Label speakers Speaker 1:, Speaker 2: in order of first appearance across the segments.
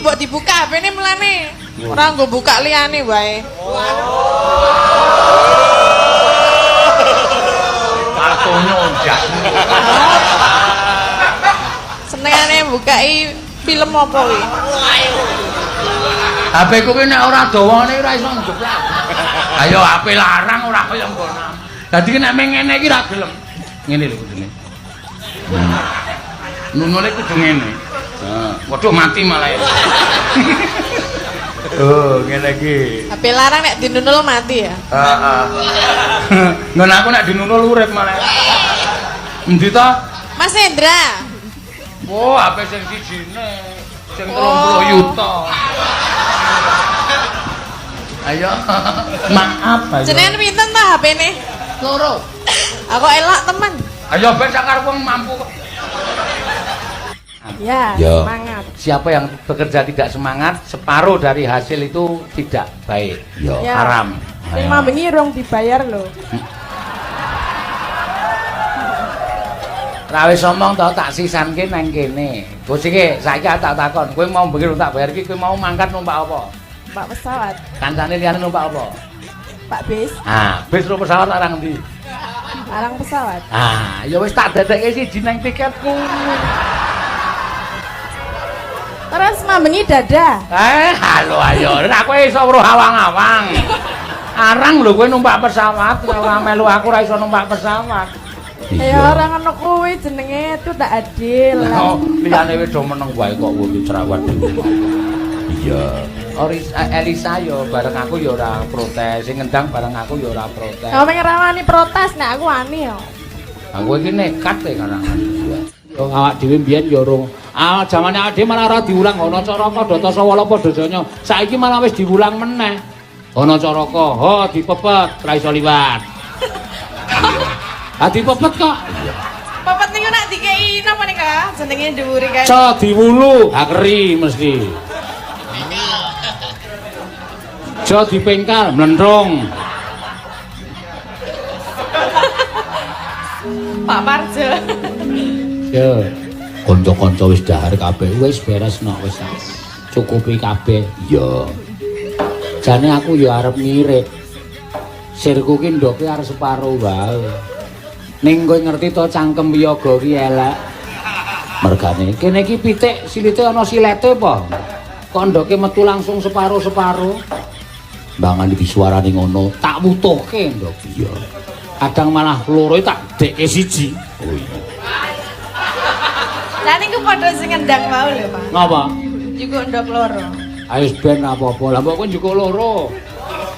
Speaker 1: mbok dibuka HP-ne mulane. Ora nggo buka liyane wae.
Speaker 2: Kartonyo ndasmu.
Speaker 1: Senengane bukai film apa kuwi?
Speaker 2: HP ku ki nek ora dawane ora iso njeplak. Ayo HP larang ora kaya nggon. Dadi ki nek meng ngene iki ra gelem. Ngene lho kudune. Nunule kudu ngene. Heeh. Waduh mati malah ya. Oh, ngene iki.
Speaker 1: HP larang nek dinunul mati ya.
Speaker 2: Heeh. Nggon aku nek dinunul urip malah. Endi ta?
Speaker 1: Mas Hendra.
Speaker 2: Oh, HP sing sijine, sing 30
Speaker 1: Oh.
Speaker 2: yuta. Ayo, maaf ayo.
Speaker 1: Jenengan pinten ta HP-ne?
Speaker 2: Loro.
Speaker 1: Aku elok temen.
Speaker 2: Ayo ben sakar wong mampu kok.
Speaker 1: Ya,
Speaker 2: Ya.
Speaker 1: semangat.
Speaker 2: Siapa yang bekerja tidak semangat, separuh dari hasil itu tidak baik.
Speaker 1: Ya.
Speaker 2: Haram.
Speaker 1: Sing mambengi rong dibayar lho.
Speaker 2: Ra wis omong to tak sisanke nang kene. Bos iki saiki tak takon, kowe mau bengi tak bayar iki kowe mau mangkat numpak apa?
Speaker 1: Pak pesawat,
Speaker 2: Kancane liyane numpak apa?
Speaker 1: Pak bis,
Speaker 2: Ah, bis ro pesawat arang ndi?
Speaker 1: arang pesawat.
Speaker 2: Ah, ya wis tak dadekke siji nang tiketku.
Speaker 1: Terus mambengi dada.
Speaker 2: Eh, halo ayo. Nek kowe iso weruh awang-awang. Arang lho kowe numpak pesawat, ora melu aku ora iso numpak pesawat.
Speaker 1: Ya ora ngono kuwi jenenge itu tak adil.
Speaker 2: Oh, liyane wis do meneng wae kok kowe cerewet. Iya. Oris Elisa yo bareng aku yo ora protes, sing ngendang bareng aku yo ora protes.
Speaker 1: Kamu pengen rawani protes nek aku wani yo.
Speaker 2: Aku iki nekat e karangan. Wong awak dhewe mbiyen ya urung. Ah, jamane awak dhewe malah ora diulang ana Caraka Data Sawala padha janya. Saiki malah wis diulang meneh. Ana Caraka, ho dipepet ra iso liwat. Ah dipepet kok.
Speaker 1: Pepet niku nak dikei napa nika jenenge dhuwure kae.
Speaker 2: Ca diwulu, ha keri mesti. Ja dipengkal, mlenthung.
Speaker 1: Pak Parjo.
Speaker 2: Ya. Kanca-kanca wis dahar kabeh, wis beres nok wis. Cukupi kabeh. Iya. Jane aku ya arep ngirit. Sirku ki ndoke arep separo wae. Ning kowe ngerti to cangkem wiyaga ki elek. Mergane kene iki pitik silite ana silete apa? Kok ndoke metu langsung separo-separo. Mbangane disuarani ngono, tak wutuhke ndok. Iya. Kadang malah loro tak dekke siji. Oh iya.
Speaker 1: Lah niku padha sing ngendang mau lho, Pak.
Speaker 2: Ngapa?
Speaker 1: Juga ndok loro.
Speaker 2: Ayo ben apa-apa. Lah mbok kowe njukuk loro.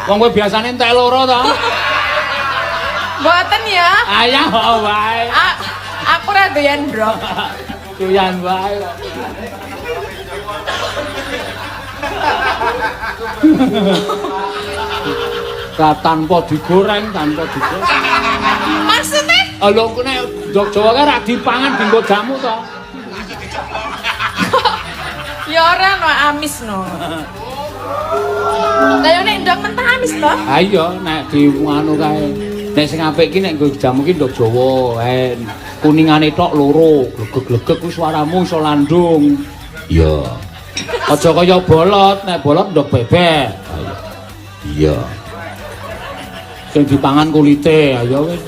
Speaker 2: Wong kowe biasane entek loro to.
Speaker 1: Mboten ya.
Speaker 2: Ayah wae.
Speaker 1: Aku ora doyan ndok.
Speaker 2: Doyan wae kok. Lah tanpa digoreng, tanpa digoreng.
Speaker 1: Maksudnya?
Speaker 2: Lho nek ndok Jawa kae ra dipangan dienggo jamu to.
Speaker 1: Ya ora no amis no. Lah yo nek ndok mentah amis to?
Speaker 2: Ha iya nek di anu kae. Nek sing apik iki nek nggo jamu ki ndok Jawa, kuningane tok loro, glegek-glegek kuwi suaramu iso landung. Iya. Aja kaya bolot, nek bolot ndok bebek. Iya. Sing dipangan kulite, ayo wis.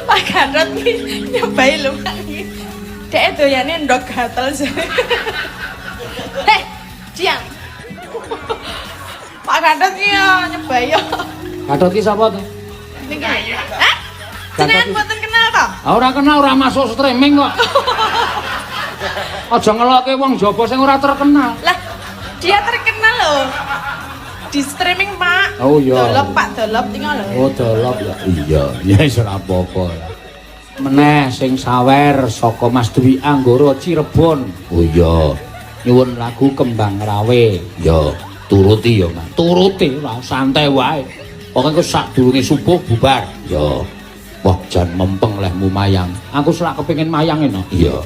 Speaker 1: Pak Gatot ki nyobai lho Pak. Dek doyane ndok gatel. Heh, diam. Pak Gatot ki yo nyobai yo.
Speaker 2: Gatot ki sapa to?
Speaker 1: Niki. Hah? Jenengan mboten kenal to?
Speaker 2: Ah ora kenal, ora masuk streaming kok. Aja ngelokke wong jaba sing ora terkenal.
Speaker 1: Lah, dia terkenal loh. Di streaming, Pak.
Speaker 2: Oh iya.
Speaker 1: Dolop, Pak, dolop tinggal lho.
Speaker 2: Oh, dolop ya. Iya, ya wis ora apa-apa lah. Meneh sing sawer saka Mas Dwi Anggoro Cirebon. Oh iya. Nyuwun lagu Kembang Rawe. Ya, turuti ya, Mas. Turuti, ora santai wae. Pokoke sadurunge subuh bubar. Ya. Wah, jan mempeng lehmu mayang. Aku selak kepengin mayang eno. Iya.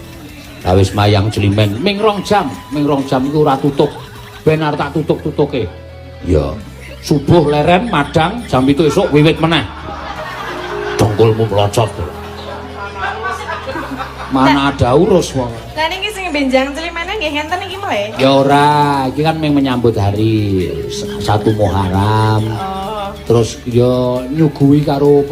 Speaker 2: Lah wis mayang jlimen ming 2 jam, ming 2 jam iku ora tutup. Ben arep tak tutup-tutuke. Ya. Subuh leren madang jam 7 esuk wiwit meneh. Dongkulmu melocot. Mana ada urus wong.
Speaker 1: Lah niki sing Sing benjang celimene nggih ngenten iki mle.
Speaker 2: Ya ora, iki kan mung menyambut hari 1 Muharram.
Speaker 1: Oh.
Speaker 2: Terus ya nyuguhi karo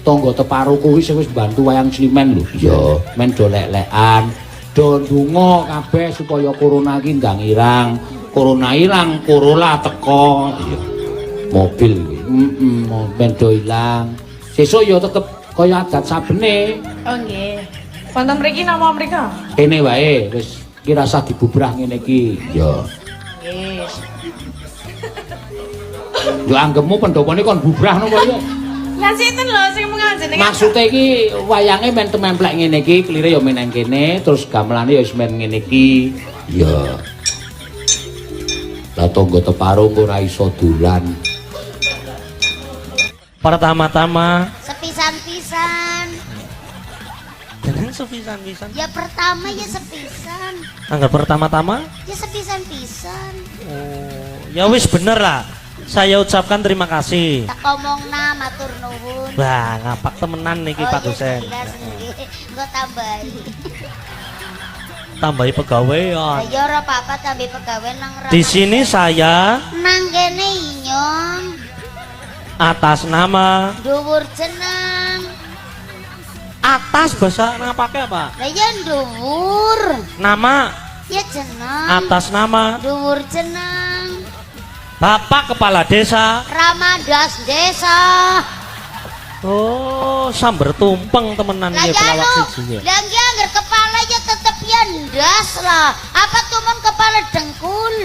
Speaker 2: tangga teparo kuwi sing wis bantu wayang Climen lho. Ya, men do lek-lekan, do ndonga kabeh supaya corona iki ndang irang. Corona ilang, Corolla teko. Iya. Mobil kuwi. Heeh, men do ilang. Sesuk ya tetep kaya adat sabene.
Speaker 1: Oh nggih. Wonten mriki napa mriko?
Speaker 2: Kene wae wis iki rasah dibubrah ngene iki. Ya.
Speaker 1: Nggih.
Speaker 2: Yo anggepmu pendopone kon bubrah napa ya?
Speaker 1: Lah sinten lho sing menganjenengan?
Speaker 2: Maksude iki wayange men tememplek ngene iki, klire ya men nang kene, terus gamelane ya wis men ngene iki. Ya. Lah tangga teparo engko ora iso dolan.
Speaker 3: Pertama-tama
Speaker 4: sepisan-pisan.
Speaker 3: Jangan sepisan-pisan.
Speaker 4: Ya pertama ya sepisan.
Speaker 3: Anggar pertama-tama?
Speaker 4: Ya sepisan-pisan.
Speaker 3: Oh, ya wis bener lah. Saya ucapkan terima kasih.
Speaker 4: Tak omongna matur nuwun.
Speaker 3: Wah, ngapak temenan niki
Speaker 4: Oh,
Speaker 3: Pak
Speaker 4: iya,
Speaker 3: Husen.
Speaker 4: jelas nggih. Engko tambahi.
Speaker 3: Tambahi pegawaian.
Speaker 4: Ya ora apa-apa tambahi pegawai nang ra.
Speaker 3: Di sini saya
Speaker 4: nang kene inyong
Speaker 3: atas nama
Speaker 4: dhuwur jeneng.
Speaker 3: Atas bahasa ngapake apa?
Speaker 4: Lah ya dhuwur.
Speaker 3: Nama
Speaker 4: ya jeneng.
Speaker 3: Atas nama
Speaker 4: dhuwur jeneng.
Speaker 3: Bapak Kepala Desa
Speaker 4: Ramadas Desa.
Speaker 3: Oh, samber tumpeng temenan
Speaker 4: Lah
Speaker 3: ya
Speaker 4: ya
Speaker 3: pelawak
Speaker 4: lu,
Speaker 3: siji ya.
Speaker 4: lah nggih angger kepala ya tetep ya ndas lah. Apa tumen kepala dengkul?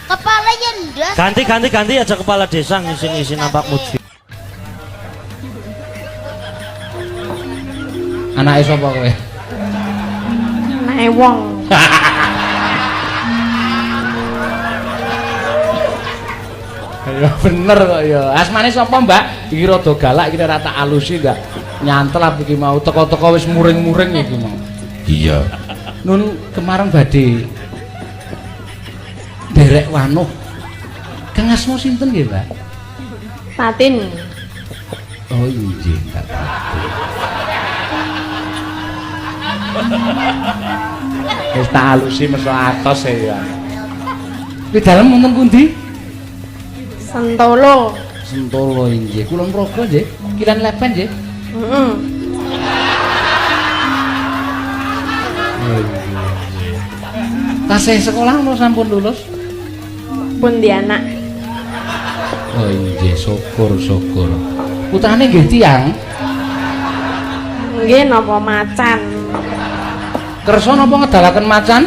Speaker 4: Kepala ya ndas.
Speaker 3: Ganti ganti ganti aja kepala desa ngisi-ngisi nampak muji.
Speaker 2: Anake sapa kowe?
Speaker 1: Anake wong.
Speaker 2: Ya bener kok ya. Asmane sapa, Mbak? Iki rada galak iki ora tak alusi ndak. Nyantel iki mau teko-teko wis muring-muring iki mau. Iya. Nun kemarin badhe derek wanuh. Kang asma sinten nggih, Mbak?
Speaker 1: Tatin.
Speaker 2: Oh inggih, Mbak Tatin. Wis tak alusi meso atos ya. Kuwi dalem wonten pundi?
Speaker 1: Sentolo.
Speaker 2: Sentolo inggih. Kulon Progo nggih. Kiran Lepen nggih.
Speaker 1: Heeh.
Speaker 2: Tasih sekolah napa sampun lulus?
Speaker 1: Pun di anak.
Speaker 2: Oh inggih, syukur syukur. Putrane nggih tiyang.
Speaker 1: Nggih napa macan.
Speaker 2: Kersa napa ngedalaken macan?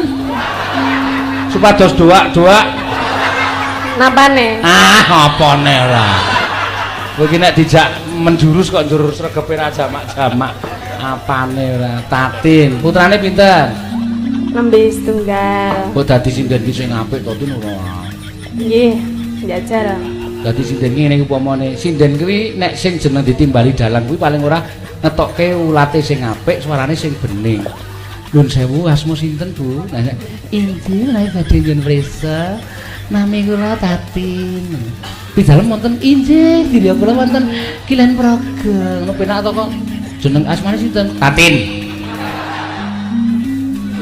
Speaker 2: Supados doak-doak.
Speaker 1: Napane?
Speaker 2: Ah, apane ora. Kowe iki nek dijak menjurus kok njur sregepe ra jamak-jamak. Apane ora? Tatin, putrane pinten?
Speaker 1: Nembe setunggal.
Speaker 2: Kok dadi sinden ki sing apik to Tin ora?
Speaker 1: Nggih, njajal.
Speaker 2: Dadi sinden ki ngene iki upamane, sinden kuwi nek sing jeneng ditimbali dalang kuwi paling ora ngetokke ulate sing apik, suarane sing bening. Nuwun sewu, asma sinten, Bu? Nah, inggih, menawi badhe nyuwun prisa. Nami kula Tatin. Pidalem wonten inggih, griya kula wonten Kilen Praga. Ngono penak to kok. Jeneng asmane sinten? Tatin.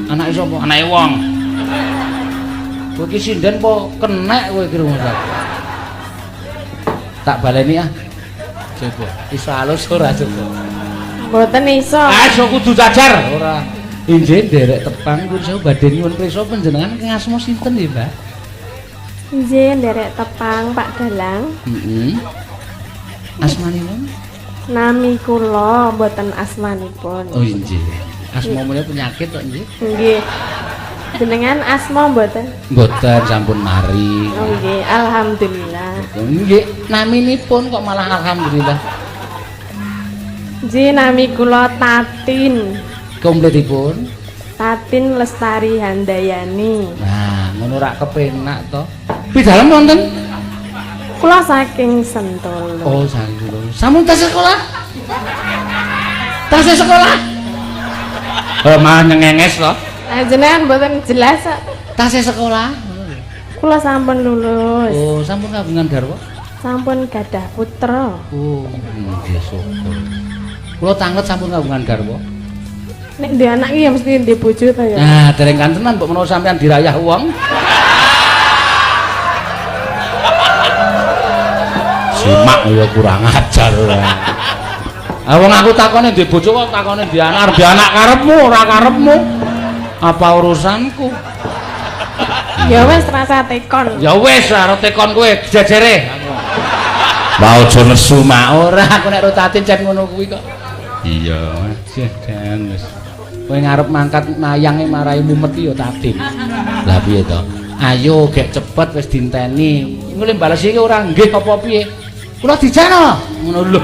Speaker 2: Anake sapa? Anake wong. Kowe iki sinden apa kenek kowe iki rumah. Tak baleni ah. Coba. Iso alus ora coba?
Speaker 1: Mboten iso.
Speaker 2: Ah, iso kudu cacar ora. Inggih nderek tepang nuwun sewu badhe nyuwun prisa panjenengan kang asma sinten nggih, Mbak?
Speaker 1: Inggih nderek tepang Pak Dalang.
Speaker 2: Heeh. Asmanipun?
Speaker 1: Nami kula mboten asmanipun.
Speaker 2: Oh inggih. Asma menika penyakit kok nggih?
Speaker 1: Nggih. Jenengan asma mboten?
Speaker 2: Mboten, sampun mari.
Speaker 1: Oh nggih, alhamdulillah.
Speaker 2: Nggih, naminipun kok malah alhamdulillah.
Speaker 1: Nggih, nami kula Tatin.
Speaker 2: Komplitipun?
Speaker 1: Tatin Lestari Handayani.
Speaker 2: Nah, ngono rak kepenak to. Pidalem wonten?
Speaker 1: Kula saking Sentolo.
Speaker 2: Oh, saking Sentolo. Sampun tasih sekolah? Tasih sekolah? Oh, malah nyengenges to.
Speaker 1: Lah jenengan mboten jelas kok.
Speaker 2: Tasih sekolah?
Speaker 1: Kula sampun lulus.
Speaker 2: Oh, sampun kagungan garwa?
Speaker 1: Sampun gadah putra.
Speaker 2: Oh, nggih syukur. Kula tanglet sampun kagungan garwa.
Speaker 1: Nek ndek anak iki ya mesti ndek bojo ta ya.
Speaker 2: Nah, dereng kantenan mbok menawa sampean dirayah wong. Simak ya kurang ajar ora. Ah wong aku takone ndek bojo kok takone ndek anak, arep anak karepmu ora karepmu. Apa urusanku?
Speaker 1: Ya wis rasa tekon.
Speaker 2: Ya wis arep tekon kowe jejere. Wah aja nesu mak ora aku nek rotatin cen ngono kuwi kok. Iya, jan wis. Kowe ngarep mangkat mayange marai mumet ya Tatin. Lah piye to? Ayo gek cepet wis dinteni. Ngene bales iki ora nggih apa piye? Kula dijak ngono lho.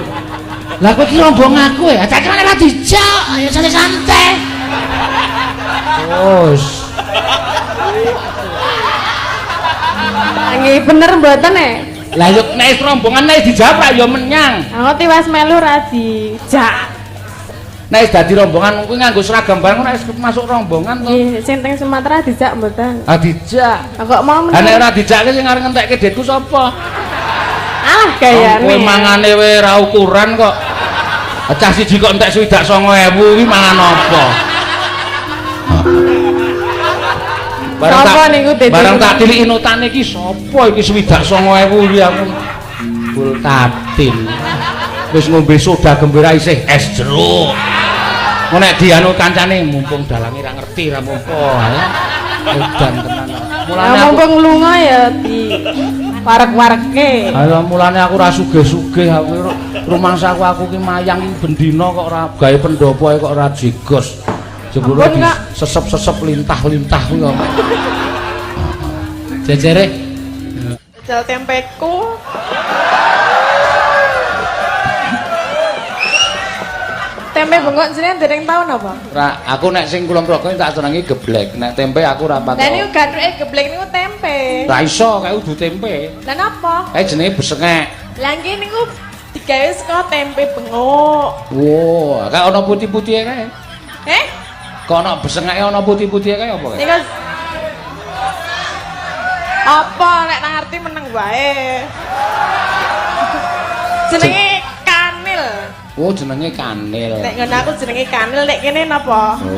Speaker 2: Lah kowe iki rombong aku ya, cak ora dijak. Ayo santai-santai. Terus.
Speaker 1: Nggih bener mboten e?
Speaker 2: Lah yo nek rombongan nek dijawab ra yo menyang.
Speaker 1: Aku tiwas melu ra dijak.
Speaker 2: Nek wis dadi rombongan kuwi nganggo seragam bareng nek masuk rombongan to.
Speaker 1: Nggih, sing teng Sumatera dijak mboten?
Speaker 2: Ah dijak.
Speaker 1: Kok mau
Speaker 2: meneh? Lah nek ora dijake sing arep ngentekke dhitku sapa?
Speaker 1: Alah gayane.
Speaker 2: Kowe mangane we ora ukuran kok. Cah siji kok entek 69.000 kuwi mangan apa? Bareng tak tiliki notane iki sapa iki 69.000 iki aku. Bul Tatin. Wis ngombe soda gembira isih es jeruk. Engko nek dianu kancane mumpung dalange ra ngerti ra apa. Edan tenan.
Speaker 1: Mulane mumpung lunga ya di warek-wareke.
Speaker 2: Ayo mulane aku ra sugih-sugih aku rumangsaku aku ki mayang iki bendina kok ora gawe pendopo kok ora jigos. Jebule sesep-sesep lintah-lintah kuwi kok. Jejere.
Speaker 1: Jajal tempeku. Tempe bengkok jenenge dereng tau napa?
Speaker 2: Ora, aku nek sing Kulon Progo tak senengi geblek. Nek tempe aku ora patek.
Speaker 1: Lah niku gathuke geblek niku tempe.
Speaker 2: Ra iso, kae udu tempe.
Speaker 1: Lah napa?
Speaker 2: Kae jenenge besengek.
Speaker 1: Lah nggih niku digawe saka tempe bengok.
Speaker 2: Wah, kae ana putih-putihe kae.
Speaker 1: Eh?
Speaker 2: Kok ana besengeke ana putih-putihe kae apa kae?
Speaker 1: Niku apa nek nang ngerti meneng wae. Jenenge kanil.
Speaker 2: Oh, jenenge kanil.
Speaker 1: Nek ngono aku jenenge kanil, nek kene napa?
Speaker 2: Oh.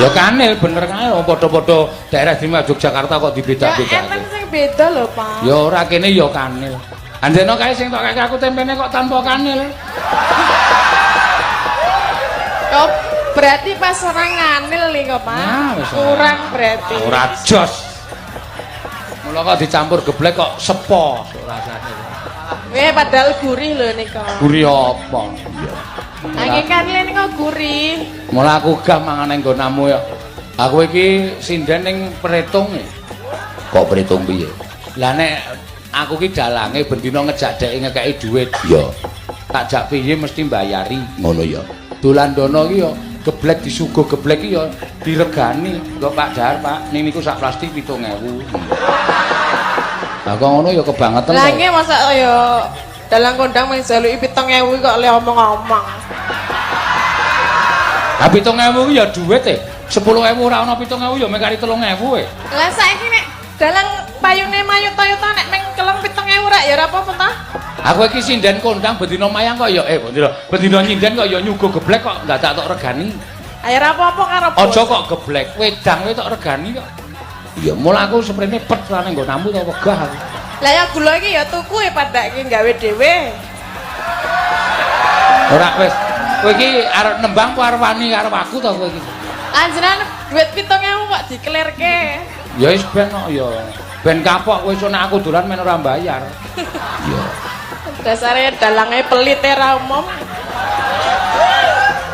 Speaker 2: Ya kanil bener kae wong padha-padha daerah istimewa Yogyakarta kok dibeda-bedake.
Speaker 1: Ya enten sing beda lho, Pak.
Speaker 2: Ya ora kene ya kanil. Anjeno kae sing tok kake aku tempene kok tanpa kanil.
Speaker 1: Oh, berarti pas ora nganil nih kok, Pak.
Speaker 2: Nah, wis
Speaker 1: kurang berarti.
Speaker 2: Ora jos. Mula kok dicampur geblek kok sepo rasane.
Speaker 1: Padahal gurih lho nika.
Speaker 2: Gurih apa? Iya.
Speaker 1: Nanging kanile nika gurih.
Speaker 2: Mula aku gah mangan nang nggonamu ya. Aku iki sinden ning Pretung e. Kok Pretung piye? Lah nek aku ki dalange bendina ngejak dheke ngekeki dhuwit. Iya. Tak jak piye mesti mbayari. Ngono ya. Dolan dono ki ya geblek disuguh geblek ki ya diregani. Kok Pak Dahar, Pak, ning niku sak plastik 7.000. Lah kok ngono ya kebangetan.
Speaker 1: Lah nggih mosok ya dalang kondang mung jaluki 7.000 kok le omong-omong.
Speaker 2: Lah 7.000 ku ya dhuwit e. 10.000 ora ana 7.000 ya mek kari 3.000 e.
Speaker 1: Lah saiki nek dalang payune mayuta-yuta nek meng keleng 7.000 rak ya ora apa-apa ta?
Speaker 2: Aku iki sinden kondang bendina mayang kok ya bendina nyinden kok ya nyuguh geblek kok dadak tok regani.
Speaker 1: Ayo ora apa-apa karo bos.
Speaker 2: Aja kok geblek, wedang kowe tok regani kok. Iya, mula aku seprene pet lan nggonamu to wegah aku.
Speaker 1: Lah ya gula iki ya tuku e padake gawe dhewe.
Speaker 2: Ora wis. Kowe iki arep nembang apa arep wani karo aku to kowe iki?
Speaker 1: Anjenengan dhuwit 7.000 kok diklerke.
Speaker 2: Ya wis ben kok ya. Ben kapok kowe iso nek aku dolan men ora mbayar. Iya.
Speaker 1: Dasare dalange pelit e ra umum.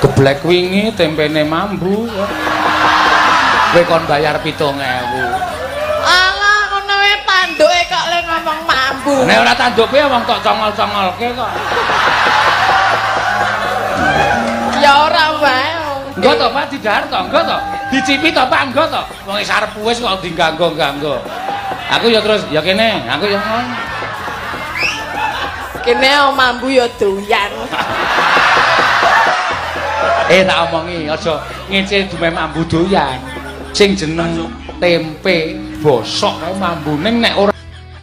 Speaker 2: Geblek wingi tempene mambu. Kowe kon bayar 7.000.
Speaker 1: Alah ngono wae tanduke kok le ngomong mambu.
Speaker 2: Nek ora tanduk kowe wong tok congol-congolke kok.
Speaker 1: Ya ora wae.
Speaker 2: Engko to Pak didahar to, engko to. Dicipi to Pak, engko to. Wong wis arep wis kok diganggo-ganggo. Aku ya terus ya kene, aku ya ngono.
Speaker 1: Kene mambu ya doyan.
Speaker 2: Tak omongi aja ngece dumeh mambu doyan. Sing jeneng tempe bosok kae mambu ning nek ora